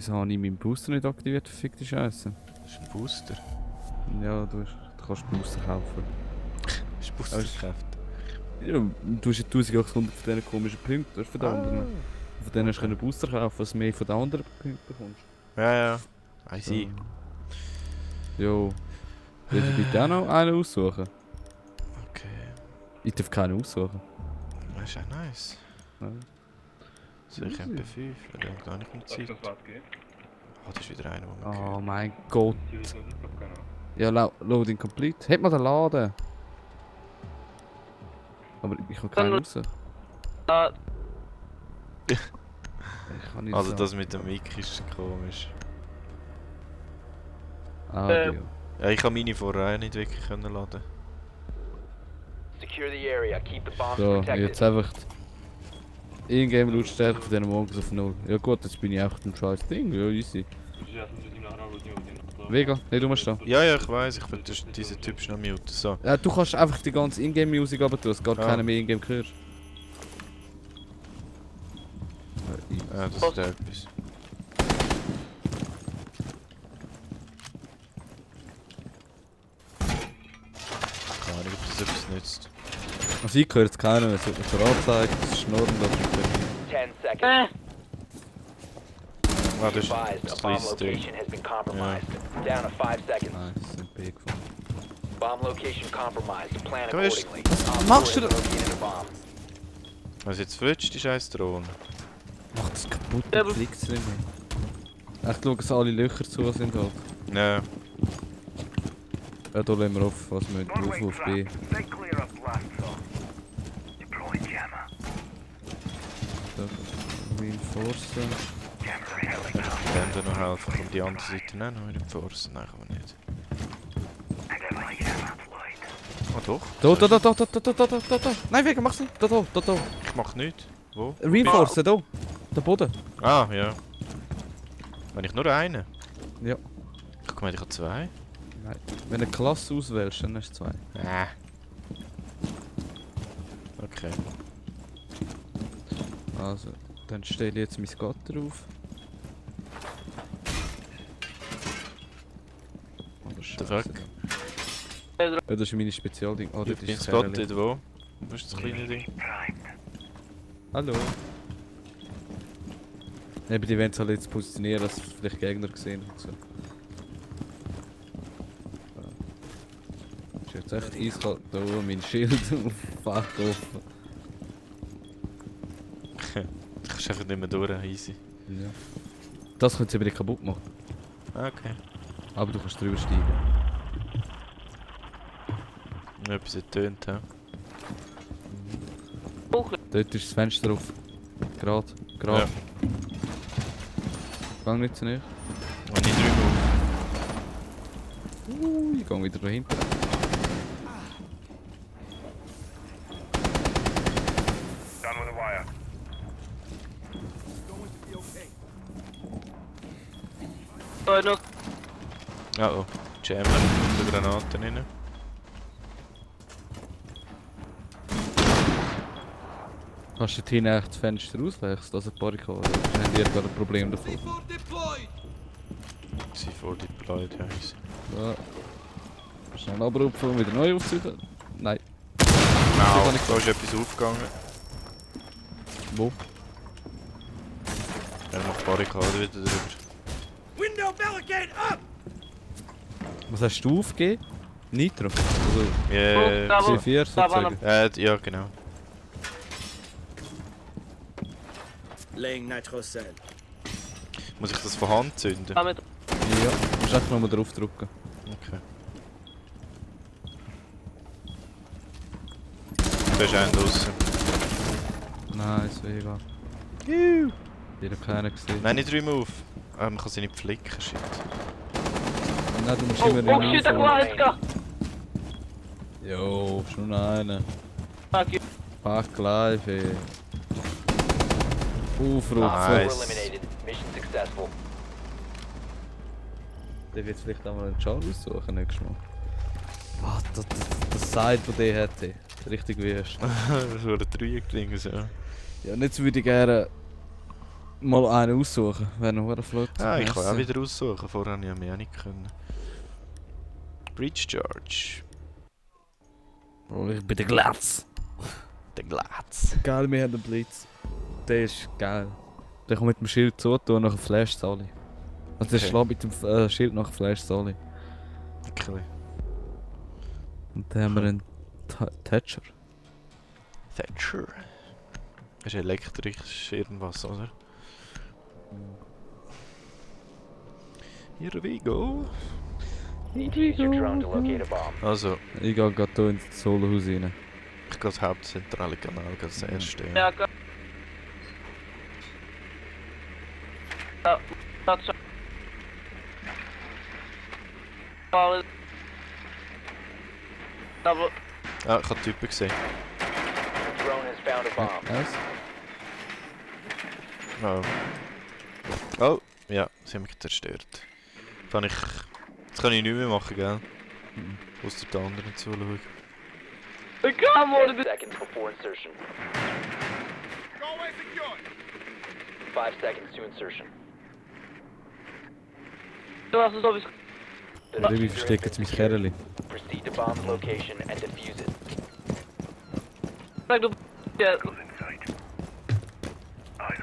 Wieso habe ich meinen Booster nicht aktiviert? Verfickte Scheiße. Das ist ein Booster. Ja, du kannst Booster kaufen. Das ist Boosterkraft. Ja, du hast ja 1800 von diesen komischen Punkten, das ist von den anderen. Von denen hast du einen Booster kaufen, was du mehr von den anderen Punkten bekommst. Ja, ja. I see. Jo. Darf ich bitte auch noch einen aussuchen? Okay. Ich darf keinen aussuchen. Das ist auch nice. Ja. Soll ich MP5? Oder gar nicht mehr Zeit? Oh, das ist wieder einer, der Oh mein Gott. Ja, Loading complete. Hat man den Laden? Aber ich habe keinen raus. Ich kann nicht Also so. das mit dem Mic ist komisch. Ja. Ja, ich kann meine vorher nicht wirklich können laden. Secure the area. Keep the bombs So, protected. jetzt einfach die Ingame-Lautstärke von diesen Morgens auf 0. Ja gut, jetzt bin ich auch im scheiß Ding. Ja, easy. Vega, nicht rumstehen. Ja, ja, ich weiß, ich will diesen Typ schnell muten. So. Du kannst einfach die ganze Ingame-Musik runter tun, es geht Ja. keiner mehr Ingame hört. Ja, das ist etwas. Keine Ahnung, ob das etwas nützt. Also ich höre jetzt keiner, es wird mir so angezeigt, das Schnurren da drüber. 10 seconds. Ah, Be das ist advised, a das bomb letzte Ding. location has been compromised. Down to 5 seconds. Nein, das sind B gefunden. Bomb location compromised. Plan Du hast- accordingly. Was Op machst 4 du has da? located a bomb. Was jetzt flutscht, die scheiß Drohne. Mach das kaputt, dann fliegt es nicht mehr. Ich schaue, dass alle Löcher zu sind halt. Ja. Ja, da lassen wir auf, was wir drauf auf B. Stay clear of blast zone. Deploying jammer. Da, reinforcen. Jammer hailing Ich kann dir noch helfen, um die andere Seite nehmen, noch mit Force. Nein, kann man nicht. Activate jammer deployed. Ah doch. Da. Nein, Vega, mach's nicht. Da. Ich mach nichts. Wo? Reinforcen, da. Der Boden. Ah, ja. Wenn ich nur einen? Ja. Guck mal, ich habe zwei. Nein. Wenn du eine Klasse auswählst, dann hast du zwei. Okay. Also, dann stelle ich jetzt mein Gatter auf. Oh, The Scheiße. fuck? Ja, das ist meine Spezialding. Oh, Ich dort bin ist das Kerl. spotted, wo? Wo ist das kleine Ding? Hallo. Eben, die wollen es halt jetzt positionieren, dass vielleicht Gegner gesehen und so. Ja. Ist jetzt echt eiskalt. Da, mein Schild auf Fach offen. Du kannst einfach nicht mehr durch, easy. Ja. Das könnte sie aber nicht kaputt machen. Okay. Aber du kannst drüber steigen. Noch etwas ertönt, hä? Dort ist das Fenster auf. Gerade. Ja. Gang nicht zu näher. Wenn ich drüber Ich gang wieder dahinter. Done with the wire. Ah oh. Jammer mit der Granaten rein. Kannst du hinten echt das Fenster auswechseln, also Barrikade? Dann haben die gerade ein Problem davon. C4 deployed, ja. easy. Ja. Schnell abrupfen und wieder neu aufziehen. Nein. Au, nicht da ist etwas aufgegangen. Wo? Er macht die Barrikade wieder drüber. Was hast du aufgegeben? Nitro? Also Yeah. C4 sozusagen. Ja, genau. Laying nitro cell. Muss ich das von Hand zünden? Ja, du musst einfach nochmal drauf drücken. Okay. Da ist einer draussen. Nein, ist egal. Ich hab keinen gesehen. Nein, nicht drüben auf. Man kann sie nicht flicken, shit. Nein, du musst immer Oh shit, let's go. Jo, schon einen. Fuck you. Fuck live, ey. Aufruf. Nice. 4 eliminated. Mission successful. Der wird vielleicht auch mal einen Char aussuchen nächstes Mal. Ah, das Side, das der hat, ey. Richtig wüst. Das war ein Dreieck-Ding, so. Ja, und jetzt würde ich gerne mal einen aussuchen, wäre noch eine Flott. Ah, ich kann auch wieder aussuchen. Vorher habe ich mich auch nicht können. Breach Charge. Oh, ich bin der Glatz. Der Glatz. Geil, wir haben den Blitz. Der ist geil. Der kann mit dem Schild zutun und nachher flasht alle. Also der Okay. schlägt mit dem Schild nachher flasht alle. Okay. Und dann haben wir einen Thatcher. Thatcher. Das ist elektrisch irgendwas, oder? Here we go. Need to use your drone to locate a bomb. Also, Ich gehe gerade hier ins Solohaus rein. ich gehe das hauptzentrale Kanal als erste. Ja. Ja, that's all. Double. Ah, ich habe Typen gesehen. The drone has found a bomb. Nice. Oh. Oh, ja, sie haben mich zerstört. Jetzt kann ich nichts mehr machen, gell? Ausser den anderen zuschauen. Come on, 10 seconds before insertion. 5 seconds to insertion. du hast es sowieso. The Oder wie diffuser has verstecken been sie mein secured. Kerli? Proceed to bomb's location and defuse it. Sag du. Ja,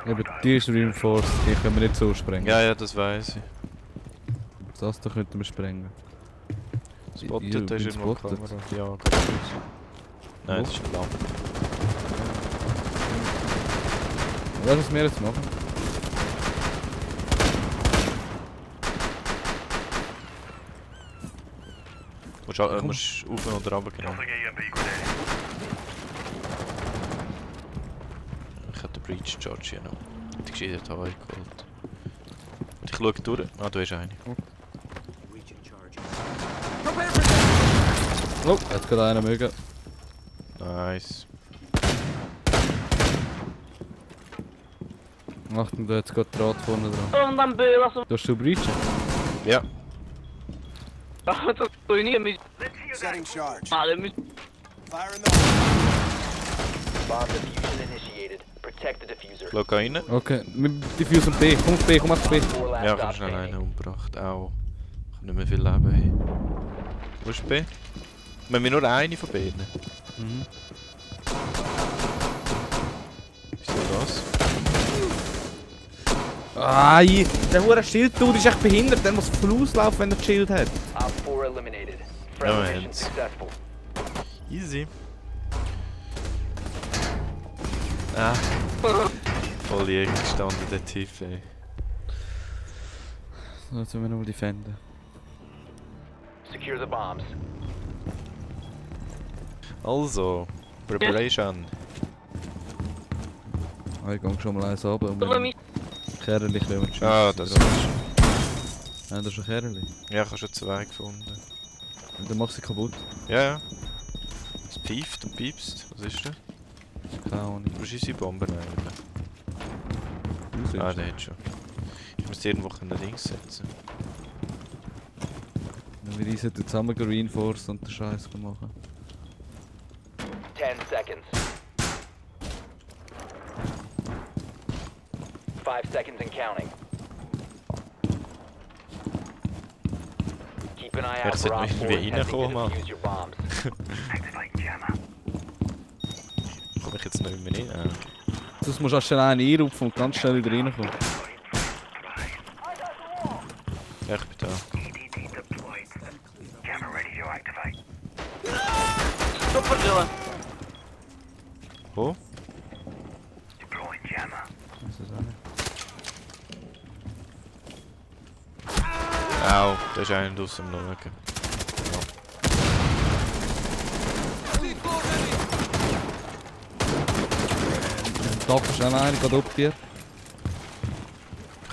Eben, die ist reinforced, die können wir nicht so sprengen. Ja, ja, das weiß ich. Das da könnten wir sprengen. Spotted, Ich da ist bin irgendwo die spotted. Kamera. Ja, geht raus. Nein, das ist eine Lampe. Weißt du, was wir jetzt machen? Musst auf oder runter genau. Ich habe den Breach Charge hier noch. Die gescheite Teil geholt. Und ich schaue durch. Ah, du hast eine. Oh, jetzt geht einer mögen. Nice. Achtung, da jetzt geht Draht vorne dran. und dann belassen. Du hast schon breachen? Ja. Das tue ich nie mit. Setting charge. Alle mit. Fire in the Bomb diffusion initiated. Protect the diffuser. Ich schaue rein. Okay, wir diffusen B. Komm auf B, komm auf B. 4 last Ja, ich stop habe schnell standing. einen umgebracht. Au. Ich habe nicht mehr viel Leben. Hey. Wo ist B? Wir haben nur eine von beiden. Mhm. Wieso das? Ai, der hure Schild-Dude ist echt behindert, der muss voll auslaufen, wenn er das Schild hat. Op 4 eliminated. Friendly mission hands. successful. Easy. Ah. Voll Jäger gestanden, der Tief, ey. So, jetzt müssen wir nochmal defenden. Secure the bombs. Also, Preparation. Ah, ich gehe schon mal eins runter und Oder wir mich. Kerli können wir schiessen. Ah, das ist. Ja, das ist ein Kerli. Ja, ich habe schon zwei gefunden. Und dann mach sie kaputt. Ja, ja. Es pfeift und piepst. Was ist das? Keine Ahnung. Wo ist unsere Bombe eigentlich? Du Ah, siehst. der hat schon. Ich muss irgendwo in den Dings setzen. Wenn wir sollten zusammen reinforcen und den Scheiß machen. 10 seconds. 5 seconds and counting. Keep an eye out Wer for sollte Op 4 irgendwie attempting reinkommen, to Mann? defuse your bombs. Activate jammer. Komme ich jetzt nicht mehr rein? Sonst musst du auch schnell einen einrupfen und ganz schnell wieder reinkommen. Ja, ich bin da. EDD deployed. Jammer ready to activate. Super chillen. Wo? Deploying jammer. Das ist auch nicht. Au, da ist einer draussen am Schauen. Da ist schnell einer, geht ab dir.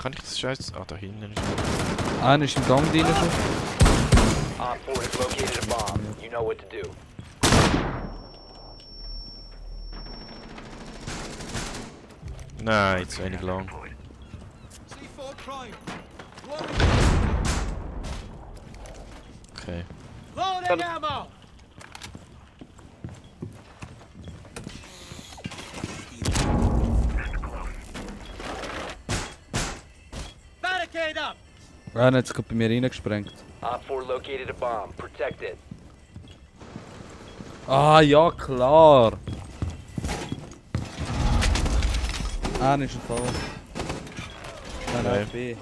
Kann ich das Scheiß? Ah, da hinten ist Einer ist im Gang drin schon. Op 4 has located a bomb. You know what to do. Nein, zu wenig lang. Deployed. Okay. Er hat jetzt gerade bei mir reingesprengt. Op 4 located a bomb. Protect it. Ah, ja, klar. Ah, ist ein Fall. Nein. B.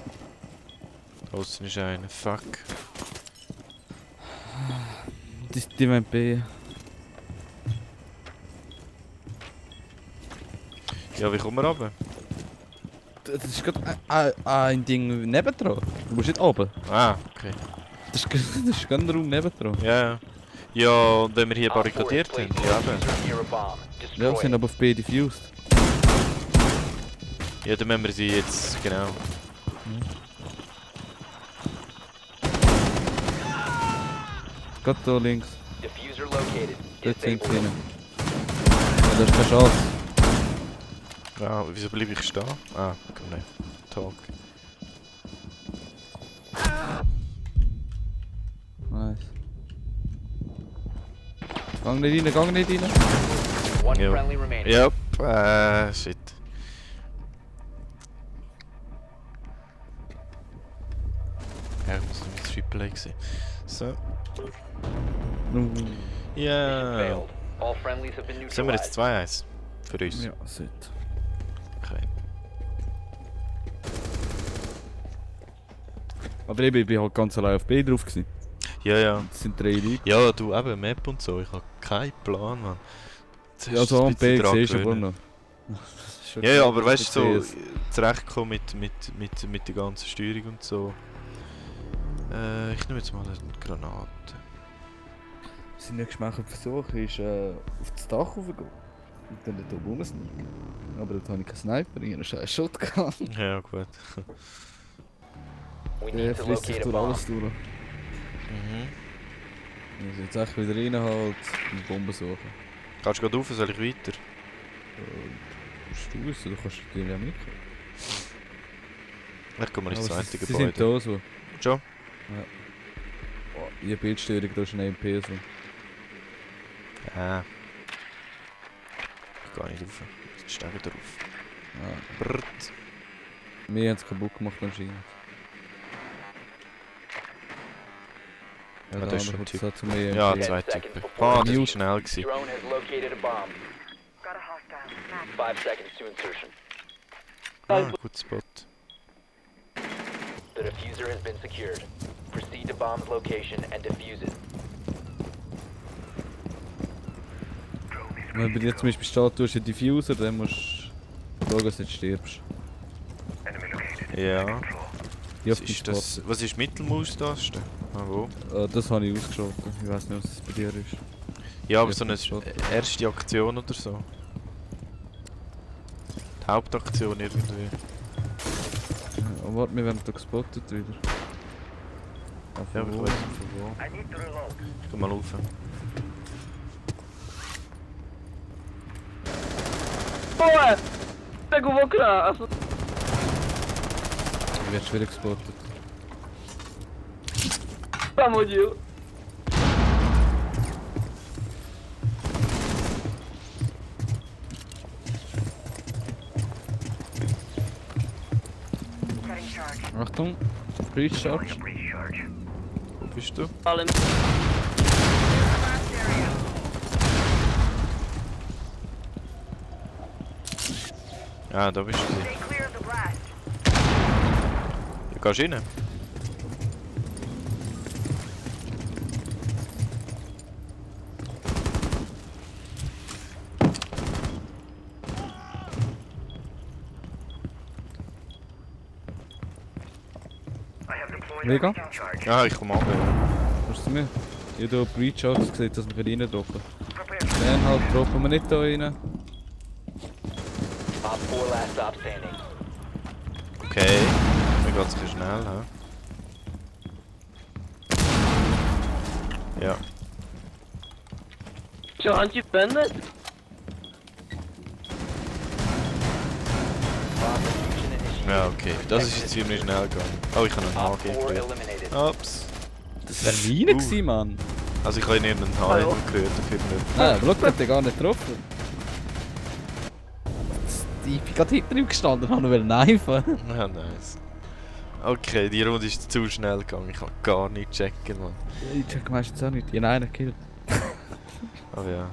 Außen ist einer. Fuck. Die wollen B. Ja, wie kommen wir runter? Das ist gerade ein Ding nebendran. Du musst nicht oben. Ah, okay. Das ist gerade ein Raum nebendran. Ja, ja. Ja, und wenn wir hier Op 4 barrikadiert has sind, placed ja a eben. diffuser near a bomb. Ja, Destroy wir sind it. aber auf B diffused. Ja, dann müssen wir sie jetzt, genau. Gerade da links. Diffuser located. Dort sind sie Disable rein. it. Ja, das ist keine Chance. Ah, wieso bleibe ich stehen? Ah, komm nicht. Talk. Nice. Gang nicht rein, gang nicht rein. One Ja. friendly remaining. Yep, shit. Ja, ich muss noch mit Triple A sehen. So. Ja. Failed. All friendlies have been Sind wir jetzt neutralized. 2-1? Für uns? Ja, sollte. Okay. Aber ich bin halt ganz allein auf B drauf gewesen. Ja, ja. Das sind 3 Leute. Ja, du eben, Map und so. Ich habe keinen Plan, Mann. Jetzt Ja, hast du so ein am bisschen B dran siehst du aber gewöhnen. noch. Das ist schon Ja, ja, klar, aber dass weißt du, ich so sehe zurechtkommen mit der ganzen Steuerung und so. Ich nehme jetzt mal eine Granate. es. Sein nächstes Mal Versuch ist auf das Dach raufgehen. Und dann dort oben rumsneaken. Aber dort habe ich keinen Sniper, ich habe einen scheiß Shotgun. Ja, gut. We Der need to frisst sich locate a durch bomb. alles durch. Mhm. Also jetzt echt wieder rein halt und Bomben suchen. Kannst du gerade rauf, soll ich weiter? Musst du wissen, du kannst natürlich auch mitkommen. Ich komme mal ins Aber zweite sie sind Gebäude. da so. Schon? Oh, ich habe Bildstörung, da ist ein MP so. Ich gehe nicht rauf. Jetzt steige ich drauf. Ja. Brrrt. Wir haben es kaputt gemacht anscheinend. Ja, Ah, der das ist andere schon ein kommt Typ. so zu mir. Ja, MP. 2 10 seconds Typen. before Ah, das war Mute. schnell gewesen. Drone has located a bomb. Got a hostile. 5 seconds to insertion. Ah, gut Spot. The diffuser has been secured. Proceed to bomb's location and defuse it. Wenn bei dir zum Beispiel steht, du hast einen Diffuser, dann musst du schauen, dass du nicht stirbst. Enemy located. Ja. Die auf Was die ist das? Was ist Mittelmaustaste? Ah, wo? Das habe ich ausgeschaltet. Ich weiß nicht, was es bei dir ist. Ja, aber Ja, so eine das schon. erste Aktion oder so. Die Hauptaktion irgendwie. Aber warte, wir werden da gespottet wieder. Ja, aber ich wo? weiß nicht von wo. I need to reload. Ich geh mal rauf. Boah! Tego w okna! A co? Du wirst wieder gespottet. Tam chodził? Setting charge. Achtung, Breach Throwing Charge. a breach charge. Wo bist du? Ale... Blast area. Ah, da bist du. Stay clear of the blast. Ja, gehst du rein? I have deployed Mega. a recon charge. Ah, ich komme ab. Kommst du zu mir? Ich habe hier Breach Charge gesehen, dass wir rein droppen. Prepare. Dann halt droppen wir nicht da rein. Op 4 last stop standing. Okay. Mir geht's ein bisschen schnell, hä? Ja. Čo, Anti Bennett? Bomb diffusion initiated. Ja, okay. Das ist jetzt ziemlich schnell gegangen. Oh, ich habe einen Op HG 4 gerührt. eliminated. Ups. Das wäre meine gewesen, Mann. Also ich habe ihn irgendeinen Hallo. HG gerührt, dafür nicht. Nein, aber schau, der hat den gar nicht getroffen. Ich bin gerade hinter ihm gestanden und wollte kneifen. Ja, nice. Okay, die Runde ist zu schnell gegangen. Ich kann gar nicht checken, man. Ich check meistens auch nicht. Ich habe einen gekillt. Aber ja.